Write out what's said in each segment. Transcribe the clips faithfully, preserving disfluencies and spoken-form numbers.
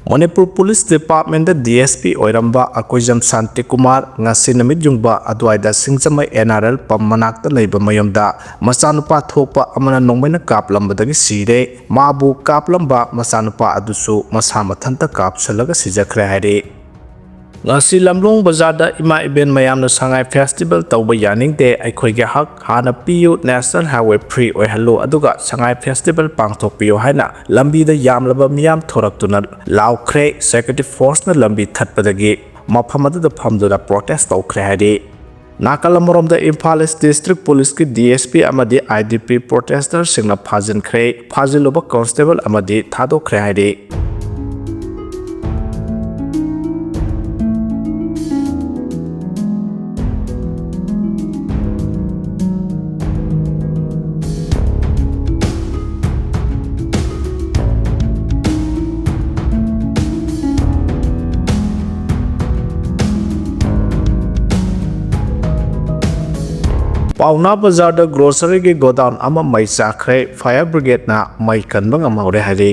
Manipur police ꯗꯤꯄꯥꯔꯠꯃꯦꯟꯗ D S P ꯑꯣꯏꯔꯝꯕ ꯑꯀꯣꯏꯖꯝ ꯁꯥꯟꯇꯤꯀꯨꯃꯥꯔ ꯉꯁꯤ ꯅꯨꯃꯤꯠ ꯌꯨꯡꯕ ꯑꯗꯨꯋꯥꯏꯗ ꯁꯤꯡꯖꯃꯩ ꯑꯦꯟ ꯑꯥꯔ ꯑꯦꯜ ꯄꯝ ꯃꯅꯥꯛꯇ ꯂꯩꯕ ꯃꯌꯨꯝꯗ ꯃꯆꯥꯅꯨꯄꯥ ꯊꯣꯛꯄ ꯑꯃꯅ ꯅꯣꯡꯃꯩꯅ ꯀꯥꯞꯂꯝꯕꯗꯒꯤ ꯁꯤꯔꯦ꯫ ꯃꯥꯕꯨ ꯀꯥꯞꯂꯝꯕ ꯃꯆꯥꯅꯨꯄꯥ ꯑꯗꯨꯁꯨ ꯃꯁꯥ ꯃꯊꯟꯇ ꯀꯥꯞꯁꯤꯜꯂꯒ ꯁꯤꯖꯈ꯭ꯔꯦ ꯍꯥꯏꯔꯤ꯫ ꯉꯁꯤ ꯂꯝꯂꯣꯡ ꯕꯖꯥꯔꯗ ꯏꯃꯥ ꯏꯕꯦꯟ ꯃꯌꯥꯝꯅ ꯁꯉꯥꯏ ꯐꯦꯁꯇꯤꯚꯦꯜ ꯇꯧꯕ ꯌꯥꯅꯤꯡꯗꯦ, ꯑꯩꯈꯣꯏꯒꯤ ꯍꯛ ꯍꯥꯟꯅ ꯄꯤꯌꯨ, ꯅꯦꯁꯅꯦꯜ ꯍꯥꯏꯋꯦ ꯐ꯭ꯔꯤ ꯑꯣꯏꯍꯜꯂꯨ, ꯑꯗꯨꯒ ꯁꯉꯥꯏ ꯐꯦꯁꯇꯤꯚꯦꯜ ꯄꯥꯡꯊꯣꯛꯄꯤꯌꯨ ꯍꯥꯏꯅ ꯂꯝꯕꯤꯗ ꯌꯥꯝꯂꯕ ꯃꯤꯌꯥꯝ ꯊꯣꯔꯛꯇꯨꯅ ꯂꯥꯎꯈ꯭ꯔꯦ꯫ ꯁꯦꯀ꯭ꯌꯨꯔꯤꯇꯤ ꯐꯣꯔꯁꯅ ꯂꯝꯕꯤ ꯊꯠꯄꯗꯒꯤ ꯃꯐꯝ ꯑꯗꯨꯗ ꯐꯝꯗꯨꯅ ꯄ꯭ꯔꯣꯇꯦꯁ ꯇꯧꯈ꯭ꯔꯦ ꯍꯥꯏꯔꯤ꯫ ꯅꯥꯀꯜ ꯑꯃꯔꯣꯝꯗ ꯏꯝꯐꯥꯜ ꯏꯁ ꯗꯤꯁꯇ꯭ꯔꯤꯛ ꯄꯨꯂꯤꯁꯀꯤ ꯗꯤ ꯑꯦꯁ ꯄꯤ ꯑꯃꯗꯤ ꯑꯥꯏ ꯗꯤ ꯄꯤ ꯄ꯭ꯔꯣꯇꯦꯁꯇꯔꯁꯤꯡꯅ ꯐꯥꯖꯤꯟꯈ꯭ꯔꯦ꯫ ꯐꯥꯖꯤꯜꯂꯨꯕ ꯀꯣꯟꯁꯇꯦꯕꯜ ꯑꯃꯗꯤ ꯊꯥꯗꯣꯛꯈ꯭ꯔꯦ ꯍꯥꯏꯔꯤ꯫ ꯄꯥꯎꯅꯥ ꯕꯖꯥꯔꯗ ꯒ꯭ꯔꯣꯁꯔꯤꯒꯤ ꯒꯣꯗꯥꯎꯟ ꯑꯃ ꯃꯩ ꯆꯥꯛꯈ꯭ꯔꯦ꯫ ꯐꯥꯌꯔ ꯕ꯭ꯔꯤꯒꯦꯗꯅ ꯃꯩ ꯀꯟꯕ ꯉꯝꯍꯧꯔꯦ ꯍꯥꯏꯔꯤ꯫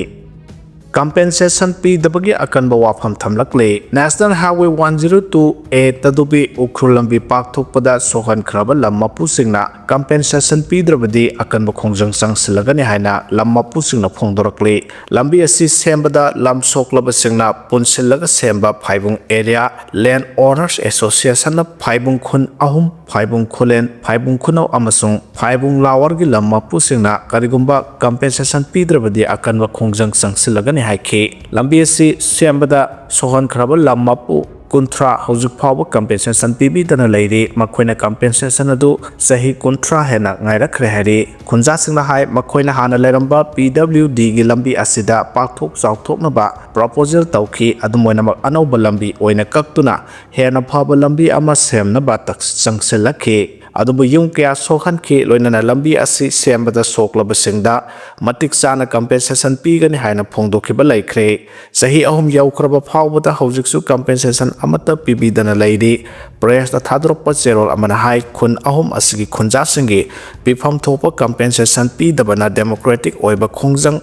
ꯀꯝꯄꯦꯟꯁꯦꯁꯟ ꯄꯤꯗꯕꯒꯤ ꯑꯀꯟꯕ ꯋꯥꯐꯝ ꯊꯝꯂꯛꯂꯦ꯫ National highway one zero two A ꯇꯗꯨꯕꯤ ꯎꯈ꯭ꯔꯨꯜ ꯂꯝꯕꯤ ꯄꯥꯛꯊꯣꯛꯄꯗ ꯁꯣꯛꯍꯟꯈ꯭ꯔꯕ ꯂꯝ ꯃꯄꯨꯁꯤꯡꯅ ꯀꯝꯄꯦꯟꯁꯦꯁꯟ ꯄꯤꯗ꯭ꯔꯕꯗꯤ ꯑꯀꯟꯕ ꯈꯣꯡꯖꯪ ꯆꯪꯁꯤꯜꯂꯒꯅꯤ ꯍꯥꯏꯅ ꯂꯝ ꯃꯄꯨꯁꯤꯡꯅ ꯐꯣꯡꯗꯣꯔꯛꯂꯤ꯫ ꯂꯝꯕꯤ ꯑꯁꯤ ꯁꯦꯝꯕꯗ ꯂꯝ ꯁꯣꯛꯂꯕꯁꯤꯡꯅ ꯄꯨꯟꯁꯤꯜꯂꯒ ꯁꯦꯝꯕ ꯐꯥꯏꯕꯨꯡ ꯑꯦꯔꯤꯌꯥ ꯂꯦꯟ ꯑꯣꯅꯔꯁ ꯑꯦꯁꯣꯁꯤꯌꯦꯁꯟꯅ ꯐꯥꯏꯕꯨꯡ ꯈꯨꯟ ꯑꯍꯨꯝ, ꯐꯥꯏꯕꯨꯡ ꯈꯨꯂꯦꯟ, ꯐꯥꯏꯕꯨꯡ ꯈꯨꯅꯧ ꯑꯃꯁꯨꯡ ꯐꯥꯏꯕꯨꯡ ꯂꯥꯋꯔꯒꯤ ꯂꯝ ꯃꯄꯨꯁꯤꯡꯅ ꯀꯔꯤꯒꯨꯝꯕ ꯀꯝꯄꯦꯟꯁꯦꯁꯟ ꯄꯤꯗ꯭ꯔꯕꯗꯤ ꯑꯀꯟꯕ ꯈꯣꯡꯖꯪ ꯆꯪꯁꯤꯜꯂꯒꯅꯤ ꯍꯥꯏꯈꯤ꯫ ꯂꯝꯕꯤ ꯑꯁꯤ ꯁꯦꯝꯕꯗ ꯁꯣꯛꯍꯟꯈ꯭ꯔꯕ ꯂꯝ ꯃꯄꯨ ꯀꯨꯟꯊ꯭ꯔꯥ ꯍꯧꯖꯤꯛ ꯐꯥꯎꯕ ꯀꯝꯄꯦꯟꯁꯦꯁꯟ ꯄꯤꯕꯤꯗꯅ ꯂꯩꯔꯤ꯫ ꯃꯈꯣꯏꯅ ꯀꯝꯄꯦꯟꯁꯦꯁꯟ ꯑꯗꯨ ꯆꯍꯤ ꯀꯨꯟꯊ꯭ꯔꯥ ꯍꯦꯟꯅ ꯉꯥꯏꯔꯛꯈ꯭ꯔꯦ ꯍꯥꯏꯔꯤ꯫ ꯈꯨꯟꯖꯥꯁꯤꯡꯅ ꯍꯥꯏ, ꯃꯈꯣꯏꯅ ꯍꯥꯟꯅ ꯂꯩꯔꯝꯕ ꯄꯤ ꯗꯕ꯭ꯂꯤꯎ ꯗꯤꯒꯤ ꯂꯝꯕꯤ ꯑꯁꯤꯗ ꯄꯥꯛꯊꯣꯛ ꯆꯥꯎꯊꯣꯛꯅꯕ ꯄ꯭ꯔꯣꯄꯣꯖꯦꯜ ꯇꯧꯈꯤ꯫ ꯑꯗꯨꯝ ꯑꯣꯏꯅꯃꯛ, ꯑꯅꯧꯕ ꯂꯝꯕꯤ ꯑꯣꯏꯅ ꯀꯛꯇꯨꯅ ꯍꯦꯟꯅ ꯐꯕ ꯂꯝꯕꯤ ꯑꯃ ꯁꯦꯝꯅꯕ ꯇꯛ-, ꯆꯪꯁꯤꯜꯂꯛꯈꯤ꯫ ꯑꯗꯨꯕꯨ ꯌꯨꯝ ꯀꯌꯥ ꯁꯣꯛꯍꯟꯈꯤ, ꯂꯣꯏꯅꯅ ꯂꯝꯕꯤ ꯑꯁꯤ ꯁꯦꯝꯕꯗ ꯁꯣꯛꯂꯕꯁꯤꯡꯗ ꯃꯇꯤꯛ ꯆꯥꯅ ꯀꯝꯄꯦꯟꯁꯦꯁꯟ ꯄꯤꯒꯅꯤ ꯍꯥꯏꯅ ꯐꯣꯡꯗꯣꯛꯈꯤꯕ ꯂꯩꯈ꯭ꯔꯦ꯫ ꯆꯍꯤ ꯑꯍꯨꯝ ꯌꯧꯈ꯭ꯔꯕ ꯐꯥꯎꯕꯗ ꯍꯧꯖꯤꯛꯁꯨ ꯀꯝꯄꯦꯟꯁꯦꯁꯟ ꯑꯃꯠꯇ ꯄꯤꯕꯤꯗꯅ ꯂꯩꯔꯤ꯫ ꯄ꯭ꯔꯦꯁꯇ ꯊꯥꯗꯣꯔꯛꯄ ꯆꯦꯔꯣꯜ ꯑꯃꯅ ꯍꯥꯏ, ꯈꯨꯟ ꯑꯍꯨꯝ ꯑꯁꯤꯒꯤ ꯈꯨꯟꯖꯥꯁꯤꯡꯒꯤ ꯄꯤꯐꯝ ꯊꯣꯛꯄ ꯀꯝꯄꯦꯟꯁꯦꯁꯟ ꯄꯤꯗꯕꯅ ꯗꯦꯃꯣꯀ꯭ꯔꯦꯇꯤꯛ ꯑꯣꯏꯕ ꯈꯣꯡꯖꯪ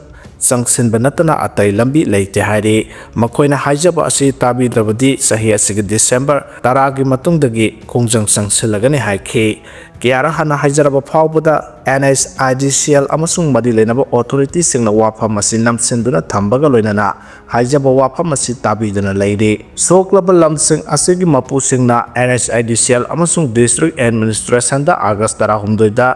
ꯆꯪꯁꯤꯟꯕ ꯅꯠꯇꯅ ꯑꯇꯩ ꯂꯝꯕꯤ ꯂꯩꯇꯦ ꯍꯥꯏꯔꯤ꯫ ꯃꯈꯣꯏꯅ ꯍꯥꯏꯖꯕ ꯑꯁꯤ ꯇꯥꯕꯤꯗ꯭ꯔꯕꯗꯤ ꯆꯍꯤ ꯑꯁꯤꯒꯤ ꯗꯤꯁꯦꯝꯕꯔ ꯇꯔꯥꯒꯤ ꯃꯇꯨꯡꯗꯒꯤ ꯈꯣꯡꯖꯪ ꯆꯪꯁꯤꯜꯂꯒꯅꯤ ꯍꯥꯏꯈꯤ꯫ ꯀꯌꯥꯔꯛ ꯍꯟꯅ ꯍꯥꯏꯖꯔꯕ ꯐꯥꯎꯕꯗ NHIDCL ꯑꯃꯁꯨꯡ ꯃꯔꯤ ꯂꯩꯅꯕ ꯑꯣꯊꯣꯔꯤꯇꯤꯁꯤꯡꯅ ꯋꯥꯐꯝ ꯑꯁꯤ ꯅꯝꯁꯤꯟꯗꯨꯅ ꯊꯝꯕꯒ ꯂꯣꯏꯅꯅ ꯍꯥꯏꯖꯕ ꯋꯥꯐꯝ ꯑꯁꯤ ꯇꯥꯕꯤꯗꯨꯅ ꯂꯩꯔꯤ꯫ ꯁꯣꯛꯂꯕ ꯂꯝꯁꯤꯡ ꯑꯁꯤꯒꯤ ꯃꯄꯨꯁꯤꯡꯅ NHIDCL ꯑꯃꯁꯨꯡ ꯗꯤꯁꯇ꯭ꯔꯤꯛ ꯑꯦꯗꯃꯤꯅꯤꯁꯇ꯭ꯔꯦꯁꯟꯗ ꯑꯥꯒꯁ ꯇꯔꯥꯍꯨꯝꯗꯣꯏꯗ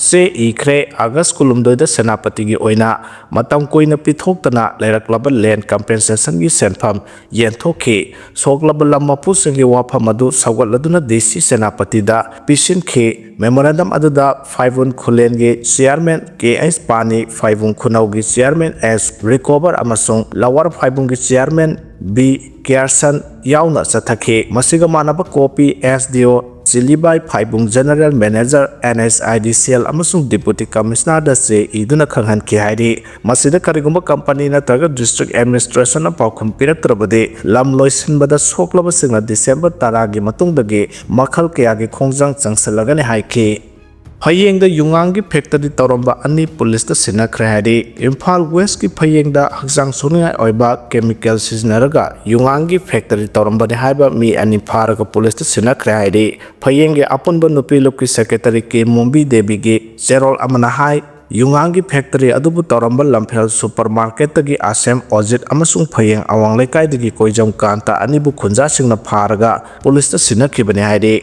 ꯆꯦ ꯏꯈ꯭ꯔꯦ꯫ ꯑꯥꯒꯁ ꯀꯨꯟꯍꯨꯝꯗꯣꯏꯗ ꯁꯦꯅꯥꯄꯇꯤꯒꯤ ꯑꯣꯏꯅ ꯃꯇꯝ ꯀꯨꯏꯅ ꯄꯤꯊꯣꯛꯇꯅ ꯂꯩꯔꯛꯂꯕ ꯂꯦꯟ ꯀꯝꯄꯦꯟꯁꯦꯁꯟꯒꯤ ꯁꯦꯟꯐꯝ ꯌꯦꯟꯊꯣꯛꯈꯤ꯫ ꯁꯣꯛꯂꯕ ꯂꯝ ꯃꯄꯨꯁꯤꯡꯒꯤ ꯋꯥꯐꯝ ꯑꯗꯨ ꯁꯧꯒꯠꯂꯗꯨꯅ DC ꯁꯦꯅꯥꯄꯇꯤꯗ ꯄꯤꯁꯤꯟꯈꯤ꯫ ꯃꯦꯃꯣꯔꯦꯟꯗꯝ ꯑꯗꯨꯗ ꯐꯥꯏꯕꯨꯟ ꯈꯨꯂꯦꯟꯒꯤ chairman K H Pani, Phaibung ꯈꯨꯅꯧꯒꯤ ꯆꯤꯌꯥꯔꯃꯦꯟ S ꯔꯤꯀꯣꯕꯔ ꯑꯃꯁꯨꯡ ꯂꯋꯥꯔ ꯐꯥꯏꯕꯨꯡꯒꯤ ꯆꯤꯌꯥꯔꯃꯦꯟ B ꯀꯤꯌꯥꯔꯁꯟ ꯌꯥꯎꯅ ꯆꯠꯊꯈꯤ꯫ ꯃꯁꯤꯒ ꯃꯥꯟꯅꯕ ꯀꯣꯄꯤ SDO ꯆꯤꯂꯤꯕꯥꯏ ꯐꯥꯏꯕꯨꯡ, ꯖꯦꯅꯔꯦꯜ ꯃꯦꯅꯦꯖꯔ NHIDCL ꯑꯃꯁꯨꯡ ꯗꯤꯄꯨꯇꯤ ꯀꯃꯤꯁꯅꯔꯗ ꯆꯦ ꯏꯗꯨꯅ ꯈꯪꯍꯟꯈꯤ ꯍꯥꯏꯔꯤ꯫ ꯃꯁꯤꯗ ꯀꯔꯤꯒꯨꯝꯕ ꯀꯝꯄꯅꯤ ꯅꯠꯇ꯭ꯔꯒ ꯗꯤꯁꯇ꯭ꯔꯤꯛ ꯑꯦꯗꯃꯤꯅꯤꯁꯇ꯭ꯔꯦꯁꯟꯅ ꯄꯥꯎꯈꯨꯝ ꯄꯤꯔꯛꯇ꯭ꯔꯕꯗꯤ ꯂꯝ ꯂꯣꯏꯁꯤꯟꯕꯗ ꯁꯣꯛꯂꯕꯁꯤꯡꯅ ꯗꯤꯁꯦꯝꯕꯔ ꯇꯔꯥꯒꯤ ꯃꯇꯨꯡꯗꯒꯤ ꯃꯈꯜ ꯀꯌꯥꯒꯤ ꯈꯣꯡꯖꯪ ꯆꯪꯁꯤꯜꯂꯒꯅꯤ ꯍꯥꯏꯈꯤ꯫ ꯐꯌꯦꯡꯗ ꯌꯨꯉꯥꯡꯒꯤ ꯐꯦꯛꯇꯔꯤ ꯇꯧꯔꯝꯕ ꯑꯅꯤ ꯄꯨꯂꯤꯁꯇ ꯁꯤꯟꯅꯈ꯭ꯔꯦ ꯍꯥꯏꯔꯤ꯫ ꯏꯝꯐꯥꯜ ꯋꯦꯁꯀꯤ ꯐꯌꯦꯡꯗ ꯍꯛꯆꯥꯡ ꯁꯣꯛꯅꯤꯡꯉꯥꯏ ꯑꯣꯏꯕ ꯀꯦꯃꯤꯀꯦꯜ ꯁꯤꯖꯤꯟꯅꯔꯒ ꯌꯨꯉꯥꯡꯒꯤ ꯐꯦꯛꯇꯔꯤ ꯇꯧꯔꯝꯕꯅꯤ ꯍꯥꯏꯕ ꯃꯤ ꯑꯅꯤ ꯐꯥꯔꯒ ꯄꯨꯂꯤꯁꯇ ꯁꯤꯟꯅꯈ꯭ꯔꯦ ꯍꯥꯏꯔꯤ꯫ ꯐꯌꯦꯡꯒꯤ ꯑꯄꯨꯟꯕ ꯅꯨꯄꯤ ꯂꯨꯞꯀꯤ ꯁꯦꯀ꯭ꯔꯦꯇꯔꯤ ꯀꯦ ꯃꯣꯝꯕꯤ ꯗꯦꯕꯤꯒꯤ ꯆꯦꯔꯣꯜ ꯑꯃꯅ ꯍꯥꯏ, ꯌꯨꯉꯥꯡꯒꯤ ꯐꯦꯛꯇꯔꯤ ꯑꯗꯨꯕꯨ ꯇꯧꯔꯝꯕ ꯂꯝꯐꯦꯜ ꯁꯨꯄꯔ ꯃꯥꯔꯀꯦꯠꯇꯒꯤ ꯑꯁꯦꯝ ꯑꯣꯖꯤꯠ ꯑꯃꯁꯨꯡ ꯐꯌꯦꯡ ꯑꯋꯥꯡ ꯂꯩꯀꯥꯏꯗꯒꯤ ꯀꯣꯏꯖꯝ ꯀꯥꯟꯇ ꯑꯅꯤꯕꯨ ꯈꯨꯟꯖꯥꯁꯤꯡꯅ ꯐꯥꯔꯒ ꯄꯨꯂꯤꯁꯇ ꯁꯤꯟꯅꯈꯤꯕꯅꯤ ꯍꯥꯏꯔꯤ꯫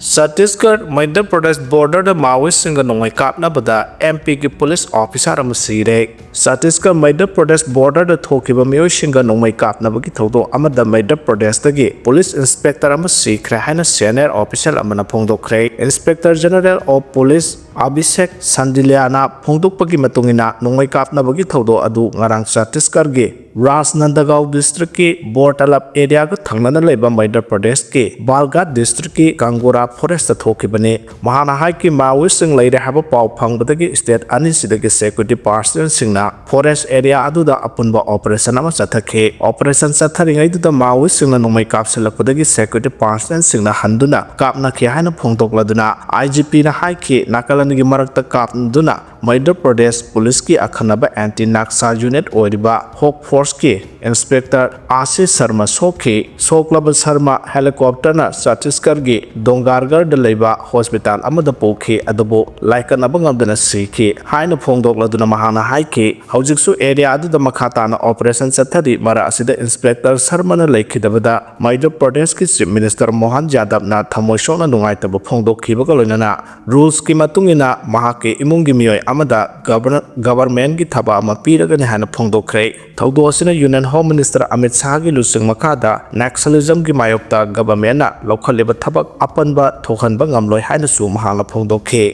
ꯆꯇꯤꯁꯒꯔ ꯃꯙ꯭ꯌ ꯄ꯭ꯔꯗꯦꯁ ꯕꯣꯔꯗꯔꯗ ꯃꯥꯑꯣꯏꯁꯤꯡꯒ ꯅꯣꯡꯃꯩ ꯀꯥꯞꯅꯕꯗ MPꯒꯤ ꯄꯨꯂꯤꯁ ꯑꯣꯐꯤꯁꯥꯔ ꯑꯃ ꯁꯤꯔꯦ꯫ ꯆꯇꯤꯁꯒꯔ ꯃꯙ꯭ꯌ ꯄ꯭ꯔꯗꯦꯁ ꯕꯣꯔꯗꯔꯗ ꯊꯣꯛꯈꯤꯕ ꯃꯤꯑꯣꯏꯁꯤꯡꯒ ꯅꯣꯡꯃꯩ ꯀꯥꯞꯅꯕꯒꯤ ꯊꯧꯗꯣꯛ ꯑꯃꯗ ꯃꯙ꯭ꯌ ꯄ꯭ꯔꯗꯦꯁꯇꯒꯤ ꯄꯨꯂꯤꯁ ꯏꯟꯁꯄꯦꯛꯇꯔ ꯑꯃ ꯁꯤꯈ꯭ꯔꯦ ꯍꯥꯏꯅ ꯁꯦꯅꯤꯌꯔ ꯑꯣꯐꯤꯁꯤꯌꯦꯜ ꯑꯃꯅ ꯐꯣꯡꯗꯣꯛꯈ꯭ꯔꯦ꯫ Inspector general of police Abhishek ꯁꯟꯗꯤꯂꯤꯌꯥꯅ ꯐꯣꯡꯗꯣꯛꯄꯒꯤ ꯃꯇꯨꯡ ꯏꯟꯅ, ꯅꯣꯡꯃꯩ ꯀꯥꯞꯅꯕꯒꯤ ꯊꯧꯗꯣꯛ ꯑꯗꯨ ꯉꯔꯥꯡ ꯆꯇꯤꯁꯒꯔꯒꯤ ꯔꯥꯖꯅꯟꯗꯒꯥꯎ ꯗꯤꯁꯇ꯭ꯔꯤꯛꯀꯤ ꯕꯣꯔꯇꯂꯞ ꯑꯦꯔꯤꯌꯥꯒ ꯊꯪꯅꯅ ꯂꯩꯕ ꯃꯙ꯭ꯌ ꯄ꯭ꯔꯗꯦꯁꯀꯤ ꯕꯥꯜꯒꯥꯠ ꯗꯤꯁꯇ꯭ꯔꯤꯛꯀꯤ ꯀꯪꯒꯣꯔꯥ ꯐꯣꯔꯦꯁꯇ ꯊꯣꯛꯈꯤꯕꯅꯤ꯫ ꯃꯍꯥꯛꯅ ꯍꯥꯏꯈꯤ, ꯃꯥꯑꯣꯏꯁꯤꯡ ꯂꯩꯔꯦ ꯍꯥꯏꯕ ꯄꯥꯎ ꯐꯪꯕꯗꯒꯤ ꯁ꯭ꯇꯦꯠ ꯑꯅꯤꯁꯤꯗꯒꯤ ꯁꯦꯀ꯭ꯌꯨꯔꯤꯇꯤ ꯄꯥꯔꯁꯅꯦꯜꯁꯤꯡꯅ ꯐꯣꯔꯦꯁ ꯑꯦꯔꯤꯌꯥ ꯑꯗꯨꯗ ꯑꯄꯨꯟꯕ ꯑꯣꯄꯔꯦꯁꯟ ꯑꯃ ꯆꯠꯊꯈꯤ꯫ ꯑꯣꯄꯔꯦꯁꯟ ꯆꯠꯊꯔꯤꯉꯩꯗꯨꯗ ꯃꯥꯑꯣꯏꯁꯤꯡꯅ ꯅꯣꯡꯃꯩ ꯀꯥꯞꯁꯤꯜꯂꯛꯄꯗꯒꯤ ꯁꯦꯀ꯭ꯌꯨꯔꯤꯇꯤ ꯄꯥꯔꯁꯅꯦꯜꯁꯤꯡꯅ ꯍꯟꯗꯨꯅ ꯀꯥꯞꯅꯈꯤ ꯍꯥꯏꯅ ꯐꯣꯡꯗꯣꯛꯂꯗꯨꯅ, IGPꯅ ꯍꯥꯏꯈꯤ, ꯅꯥꯀꯜ ꯑꯅꯤꯒꯤ ꯃꯔꯛꯇ ꯀꯥꯞꯗꯨꯅ ꯃꯙ꯭ꯌ ꯄ꯭ꯔꯗꯦꯁ ꯄꯨꯂꯤꯁꯀꯤ ꯑꯈꯟꯅꯕ ꯑꯦꯟꯇꯤ ꯅꯥꯛꯁꯥ ꯌꯨꯅꯤꯠ ꯑꯣꯏꯔꯤꯕ ꯍꯣꯛ ꯐꯣꯔꯁꯀꯤ ꯏꯟꯁꯄꯦꯛꯇꯔ ꯑꯥꯁꯤꯁ ꯁꯔꯃ ꯁꯣꯛꯈꯤ꯫ ꯁꯣꯛꯂꯕ ꯁꯔꯃ ꯍꯦꯂꯤꯀꯣꯞꯇꯔꯅ ꯆꯇꯤꯁꯒꯔꯒꯤ ꯗꯣꯡꯒꯥꯔꯒꯔꯗ ꯂꯩꯕ ꯍꯣꯁꯄꯤꯇꯥꯜ ꯑꯃꯗ ꯄꯨꯈꯤ, ꯑꯗꯨꯕꯨ ꯂꯥꯏꯀꯠꯅꯕ ꯉꯝꯗꯅ ꯁꯤꯈꯤ ꯍꯥꯏꯅ ꯐꯣꯡꯗꯣꯛꯂꯗꯨꯅ ꯃꯍꯥꯛꯅ ꯍꯥꯏꯈꯤ, ꯍꯧꯖꯤꯛꯁꯨ ꯑꯦꯔꯤꯌꯥ ꯑꯗꯨꯗ ꯃꯈꯥ ꯇꯥꯅ ꯑꯣꯄꯔꯦꯁꯟ ꯆꯠꯊꯔꯤ꯫ ꯃꯔꯛ ꯑꯁꯤꯗ ꯏꯟꯁꯄꯦꯛꯇꯔ ꯁꯔꯃꯅ ꯂꯩꯈꯤꯗꯕꯗ ꯃꯙ꯭ꯌ ꯄ꯭ꯔꯗꯦꯁꯀꯤ ꯆꯤꯐ ꯃꯤꯅꯤꯁꯇꯔ ꯃꯣꯍꯟ ꯌꯥꯗꯕꯅ ꯊꯃꯣꯏ ꯁꯣꯛꯅ ꯅꯨꯡꯉꯥꯏꯇꯕ ꯐꯣꯡꯗꯣꯛꯈꯤꯕꯒ ꯂꯣꯏꯅꯅ ꯔꯨꯜꯁꯀꯤ ꯃꯇꯨꯡ ꯏꯟꯅ ꯃꯍꯥꯛꯀꯤ ꯏꯃꯨꯡꯒꯤ ꯃꯤꯑꯣꯏ ꯑꯃꯗ ꯒꯕꯔ-, ꯒꯕꯔꯃꯦꯟꯒꯤ ꯊꯕꯛ ꯑꯃ ꯄꯤꯔꯒꯅꯤ ꯍꯥꯏꯅ ꯐꯣꯡꯗꯣꯛꯈ꯭ꯔꯦ꯫ ꯊꯧꯗꯣꯛ ꯑꯁꯤꯅ ꯌꯨꯅꯤꯌꯟ ꯍꯣꯝ ꯃꯤꯅꯤꯁꯇꯔ ꯑꯃꯤꯠ ꯁꯥꯍꯒꯤ ꯂꯨꯆꯤꯡ ꯃꯈꯥꯗ ꯅꯛꯁꯂꯤꯖꯝꯒꯤ ꯃꯥꯌꯣꯛꯇ ꯒꯕꯔꯃꯦꯟꯅ ꯂꯧꯈꯠꯂꯤꯕ ꯊꯕꯛ ꯑꯄꯟꯕ ꯊꯣꯛꯍꯟꯕ ꯉꯝꯂꯣꯏ ꯍꯥꯏꯅꯁꯨ ꯃꯍꯥꯛꯅ ꯐꯣꯡꯗꯣꯛꯈꯤ꯫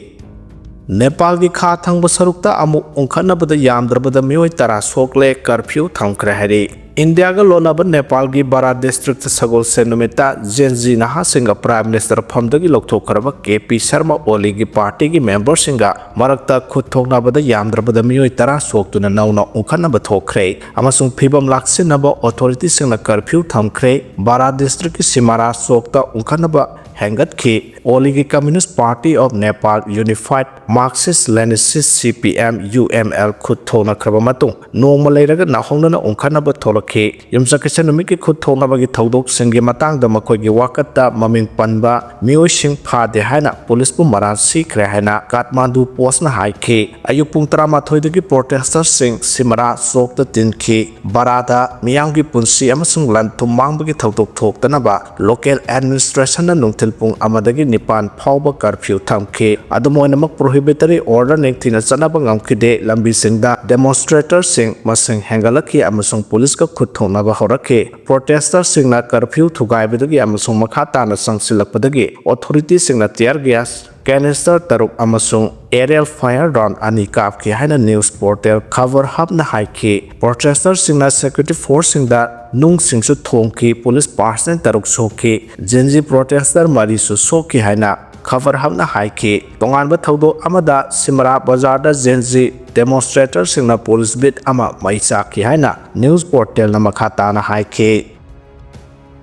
ꯅꯦꯄꯥꯜꯒꯤ ꯈꯥ ꯊꯪꯕ ꯁꯔꯨꯛꯇ ꯑꯃꯨꯛ ꯎꯪꯈꯠꯅꯕꯗ ꯌꯥꯝꯗ꯭ꯔꯕꯗ ꯃꯤꯑꯣꯏ ꯇꯔꯥ ꯁꯣꯛꯂꯦ, ꯀꯔꯐ꯭ꯌꯨ ꯊꯝꯈ꯭ꯔꯦ ꯍꯥꯏꯔꯤ꯫ ꯏꯟꯗꯤꯌꯥꯒ ꯂꯣꯟꯅꯕ ꯅꯦꯄꯥꯜꯒꯤ ꯕꯥꯔꯥ ꯗꯤꯁꯇ꯭ꯔꯤꯛꯇ ꯁꯒꯣꯜꯁꯦꯟ ꯅꯨꯃꯤꯠꯇ ꯖꯦꯟ G ꯅꯍꯥꯁꯤꯡꯒ prime minister ꯐꯝꯗꯒꯤ ꯂꯧꯊꯣꯛꯈ꯭ꯔꯕ K P Sharma ꯑꯣꯂꯤꯒꯤ ꯄꯥꯔꯇꯤꯒꯤ ꯃꯦꯝꯕꯔꯁꯤꯡꯒ ꯃꯔꯛꯇ ꯈꯨꯠ ꯊꯣꯛꯅꯕꯗ ꯌꯥꯝꯗ꯭ꯔꯕꯗ ꯃꯤꯑꯣꯏ ꯇꯔꯥ ꯁꯣꯛꯇꯨꯅ ꯅꯧꯅ ꯎꯪꯈꯠꯅꯕ ꯊꯣꯛꯈ꯭ꯔꯦ ꯑꯃꯁꯨꯡ ꯐꯤꯚꯝ ꯂꯥꯛꯁꯤꯟꯅꯕ ꯑꯣꯊꯣꯔꯤꯇꯤꯁꯤꯡꯅ ꯀꯔꯐ꯭ꯌꯨ ꯊꯝꯈ꯭ꯔꯦ꯫ ꯕꯥꯔꯥ ꯗꯤꯁꯇ꯭ꯔꯤꯛꯀꯤ ꯁꯤꯃꯥꯔꯥ ꯆꯣꯛꯇ ꯎꯪꯈꯠꯅꯕ ꯍꯦꯟꯒꯠꯈꯤ꯫ ꯑꯣꯂꯤꯒꯤ Communist Party of Nepal Unified Marxist Leninist, C P M U M L, ꯈꯨꯠ ꯊꯣꯛꯅꯈ꯭ꯔꯕ ꯃꯇꯨꯡ ꯅꯣꯡꯃ ꯂꯩꯔꯒ ꯅꯥꯍꯣꯡꯅꯅ ꯎꯪꯈꯠꯅꯕ ꯊꯣꯛꯂꯛꯈꯤ꯫ ꯌꯨꯝꯁꯀꯩꯁ ꯅꯨꯃꯤꯠꯀꯤ ꯈꯨꯠ ꯊꯣꯛꯅꯕꯒꯤ ꯊꯧꯗꯣꯛꯁꯤꯡꯒꯤ ꯃꯇꯥꯡꯗ ꯃꯈꯣꯏꯒꯤ ꯋꯥꯀꯠꯇ ꯃꯃꯤꯡ ꯄꯟꯕ ꯃꯤꯑꯣꯏꯁꯤꯡ ꯐꯥꯗꯦ ꯍꯥꯏꯅ ꯄꯨꯂꯤꯁꯄꯨ ꯃꯔꯥꯜ ꯁꯤꯈ꯭ꯔꯦ ꯍꯥꯏꯅ ꯀꯥꯊꯃꯥꯟꯗꯨ ꯄꯣꯁꯅ ꯍꯥꯏꯈꯤ꯫ ꯑꯌꯨꯛ ꯄꯨꯡ ꯇꯔꯥꯃꯥꯊꯣꯏꯗꯒꯤ ꯄ꯭ꯔꯣꯇꯦꯁꯇꯔꯁꯤꯡ ꯁꯤꯃꯔꯥ ꯆꯣꯛꯇ ꯇꯤꯟꯈꯤ꯫ ꯕꯔꯥꯗ ꯃꯤꯌꯥꯝꯒꯤ ꯄꯨꯟꯁꯤ ꯑꯃꯁꯨꯡ ꯂꯟ ꯊꯨꯝ ꯃꯥꯡꯕꯒꯤ ꯊꯧꯗꯣꯛ ꯊꯣꯛꯇꯅꯕ ꯂꯣꯀꯦꯜ ꯑꯦꯗꯃꯤꯅꯤꯁꯇ꯭ꯔꯦꯁꯟꯅ ꯅꯨꯡꯊꯤꯜ ꯄꯨꯡ ꯑꯃꯗꯒꯤ ꯅꯤꯄꯥꯟ ꯐꯥꯎꯕ ꯀꯔꯐ꯭ꯌꯨ ꯊꯝꯈꯤ꯫ ꯑꯗꯨꯝ ꯑꯣꯏꯅꯃꯛ, ꯄ꯭ꯔꯣꯍꯤꯕꯤꯇꯔꯤ ꯑꯣꯔꯗꯔ ꯅꯤꯡꯊꯤꯅ ꯆꯠꯅꯕ ꯉꯝꯈꯤꯗꯦ꯫ ꯂꯝꯕꯤꯁꯤꯡꯗ ꯗꯦꯃꯣꯟꯁꯇ꯭ꯔꯦꯇꯔꯁꯤꯡ ꯃꯁꯤꯡ ꯍꯦꯟꯒꯠꯂꯛꯈꯤ ꯑꯃꯁꯨꯡ ꯄꯨꯂꯤꯁꯀ ꯈꯨꯠ ꯊꯣꯛꯅꯕ ꯍꯧꯔꯛꯈꯤ꯫ ꯄ꯭ꯔꯣꯇꯦꯁꯇꯔꯁꯤꯡꯅ ꯀꯔꯐ꯭ꯌꯨ ꯊꯨꯒꯥꯏꯕꯗꯒꯤ ꯑꯃꯁꯨꯡ ꯃꯈꯥ ꯇꯥꯅ ꯆꯪꯁꯤꯜꯂꯛꯄꯗꯒꯤ ꯑꯣꯊꯣꯔꯤꯇꯤꯁꯤꯡꯅ ꯇꯤꯌꯔ ꯒ꯭ꯌꯥꯁ ꯀꯦꯅꯤꯁꯇꯔ ꯇꯔꯨꯛ ꯑꯃꯁꯨꯡ ꯑꯦꯔꯤꯌꯦꯜ ꯐꯥꯌꯔ ꯔꯥꯎꯟ ꯑꯅꯤ ꯀꯥꯞꯈꯤ ꯍꯥꯏꯅ ꯅ꯭ꯌꯨꯁ ꯄꯣꯔꯇꯦꯜ ꯈꯕꯔ ꯍꯕꯅ ꯍꯥꯏꯈꯤ꯫ ꯄ꯭ꯔꯣꯇꯦꯁꯇꯔꯁꯤꯡꯅ ꯁꯦꯀ꯭ꯌꯨꯔꯤꯇꯤ ꯐꯣꯔꯁꯁꯤꯡꯗ ꯅꯨꯡꯁꯤꯡꯁꯨ ꯊꯣꯝꯈꯤ꯫ ꯄꯨꯂꯤꯁ ꯄꯥꯔꯁꯅꯦꯜ ꯇꯔꯨꯛ ꯁꯣꯛꯈꯤ꯫ ꯖꯦꯟ ꯖꯤ ꯄ꯭ꯔꯣꯇꯦꯁꯇꯔ ꯃꯔꯤꯁꯨ ꯁꯣꯛꯈꯤ ꯍꯥꯏꯅ ꯈꯕꯔ ꯍꯕꯅ ꯍꯥꯏꯈꯤ꯫ ꯇꯣꯉꯥꯟꯕ ꯊꯧꯗꯣꯛ ꯑꯃꯗ ꯁꯤꯃꯔꯥ ꯕꯖꯥꯔꯗ ꯖꯦꯟ ꯖꯤ ꯗꯦꯃꯣꯟꯁꯇ꯭ꯔꯦꯇꯔꯁꯤꯡꯅ ꯄꯨꯂꯤꯁ ꯕꯤꯠ ꯑꯃ ꯃꯩ ꯆꯥꯛꯈꯤ ꯍꯥꯏꯅ ꯅ꯭ꯌꯨꯁ ꯄꯣꯔꯇꯦꯜꯅ ꯃꯈꯥ ꯇꯥꯅ ꯍꯥꯏꯈꯤ꯫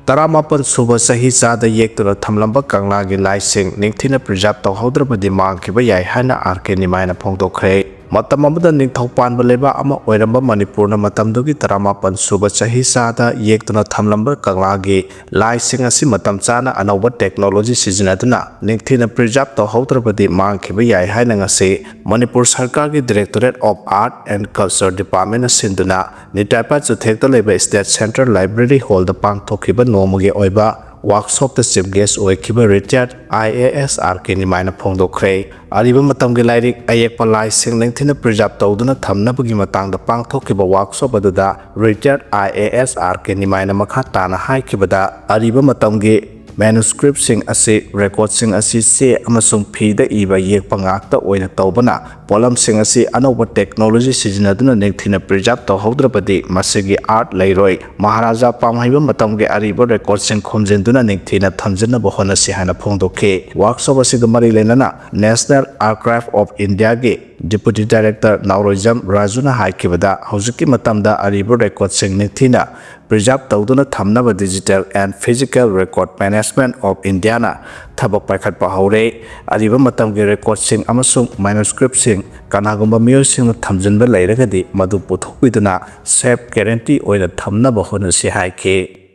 ꯇꯔꯥꯃꯥꯄꯟ ꯁꯨꯕ ꯆꯍꯤ ꯆꯥꯗ ꯌꯦꯛꯇꯨꯅ ꯊꯝꯂꯝꯕ ꯀꯪꯂꯥꯒꯤ ꯂꯥꯏꯁꯤꯡ ꯅꯤꯡꯊꯤꯅ preserve ꯇꯧꯍꯧꯗ꯭ꯔꯕꯗꯤ ꯃꯥꯡꯈꯤꯕ ꯌꯥꯏ ꯍꯥꯏꯅ ꯑꯥꯔ ꯀꯦ ꯅꯤꯃꯥꯏꯅ ꯐꯣꯡꯗꯣꯛꯈ꯭ꯔꯦ꯫ ꯃꯇꯝ ꯑꯃꯗ ꯅꯤꯡꯊꯧ ꯄꯥꯟꯕ ꯂꯩꯕꯥꯛ ꯑꯃ ꯑꯣꯏꯔꯝꯕ ꯃꯅꯤꯄꯨꯔꯅ ꯃꯇꯝꯗꯨꯒꯤ ꯇꯔꯥꯃꯥꯄꯟ ꯁꯨꯕ ꯆꯍꯤ ꯆꯥꯗ ꯌꯦꯛꯇꯨꯅ ꯊꯝꯂꯝꯕ ꯀꯪꯂꯥꯒꯤ ꯂꯥꯏꯁꯤꯡ ꯑꯁꯤ ꯃꯇꯝ ꯆꯥꯅ ꯑꯅꯧꯕ technology ꯁꯤꯖꯤꯟꯅꯗꯨꯅ ꯅꯤꯡꯊꯤꯅ preserve ꯇꯧꯍꯧꯗ꯭ꯔꯕꯗꯤ ꯃꯥꯡꯈꯤꯕ ꯌꯥꯏ ꯍꯥꯏꯅ ꯉꯁꯤ ꯃꯅꯤꯄꯨꯔ ꯁꯔꯀꯥꯔꯒꯤ Directorate of Art and Culture Department ꯅ ꯁꯤꯟꯗꯨꯅ ꯅꯤꯇꯥꯏꯄꯥ ꯆꯨꯊꯦꯛꯇ ꯂꯩꯕ State Central Library Hall ꯗ ꯄꯥꯡꯊꯣꯛꯈꯤꯕ ꯅꯣꯡꯃꯒꯤ ꯑꯣꯏꯕ workshop ꯇ chief guest ꯑꯣꯏꯈꯤꯕ retired I A S R K ꯅꯤꯃꯥꯏꯅ ꯐꯣꯡꯗꯣꯛꯈ꯭ꯔꯦ꯫ ꯑꯔꯤꯕ ꯃꯇꯝꯒꯤ ꯂꯥꯏꯔꯤꯛ, ꯑꯌꯦꯛꯄ, ꯂꯥꯏꯁꯤꯡ ꯅꯤꯡꯊꯤꯅ preserve ꯇꯧꯗꯨꯅ ꯊꯝꯅꯕꯒꯤ ꯃꯇꯥꯡꯗ ꯄꯥꯡꯊꯣꯛꯈꯤꯕ workshop ꯑꯗꯨꯗ retired I A S R K ꯅꯤꯃꯥꯏꯅ ꯃꯈꯥ ꯇꯥꯅ ꯍꯥꯏꯈꯤꯕꯗ, ꯑꯔꯤꯕ ꯃꯇꯝꯒꯤ manuscript ꯁꯤꯡ ꯑꯁꯤ, record ꯁꯤꯡ ꯑꯁꯤ ꯆꯦ ꯑꯃꯁꯨꯡ ꯐꯤꯗ ꯏꯕ ꯌꯦꯛꯄ ꯉꯥꯛꯇ ꯑꯣꯏꯅ ꯇꯧꯕꯅ, ꯄꯣꯠꯂꯝꯁꯤꯡ ꯑꯁꯤ ꯑꯅꯧꯕ technology ꯁꯤꯖꯤꯟꯅꯗꯨꯅ ꯅꯤꯡꯊꯤꯅ preserve ꯇꯧꯍꯧꯗ꯭ꯔꯕꯗꯤ ꯃꯁꯤꯒꯤ art ꯂꯩꯔꯣꯏ꯫ ꯃꯍꯥꯔꯥꯖꯥ ꯄꯥꯝꯍꯩꯕ ꯃꯇꯝꯒꯤ ꯑꯔꯤꯕ record ꯁꯤꯡ ꯈꯣꯝꯖꯤꯟꯗꯨꯅ ꯅꯤꯡꯊꯤꯅ ꯊꯝꯖꯤꯟꯅꯕ ꯍꯣꯠꯅꯁꯤ ꯍꯥꯏꯅ ꯐꯣꯡꯗꯣꯛꯈꯤ꯫ Workshop ꯑꯁꯤꯒ ꯃꯔꯤ ꯂꯩꯅꯅ National Archive of India ꯒꯤ Deputy Director ꯅꯥꯎꯔꯣꯏꯖꯝ ꯔꯥꯖꯨꯅ ꯍꯥꯏꯈꯤꯕꯗ, ꯍꯧꯖꯤꯛꯀꯤ ꯃꯇꯝꯗ ꯑꯔꯤꯕ record ꯁꯤꯡ ꯅꯤꯡꯊꯤꯅ preserve ꯇꯧꯗꯨꯅ ꯊꯝꯅꯕ Digital and Physical Record Management of India ꯅ ꯊꯕꯛ ꯄꯥꯏꯈꯠꯄ ꯍꯧꯔꯦ꯫ ꯑꯔꯤꯕ ꯃꯇꯝꯒꯤ record ꯁꯤꯡ ꯑꯃꯁꯨꯡ manuscript ꯁꯤꯡ ꯀꯅꯥꯒꯨꯝꯕ ꯃꯤꯑꯣꯏꯁꯤꯡꯅ ꯊꯝꯖꯤꯟꯕ ꯂꯩꯔꯒꯗꯤ, ꯃꯗꯨ ꯄꯨꯊꯣꯛꯄꯤꯗꯨꯅ safe guarantee ꯑꯣꯏꯅ ꯊꯝꯅꯕ ꯍꯣꯠꯅꯁꯤ ꯍꯥꯏꯈꯤ꯫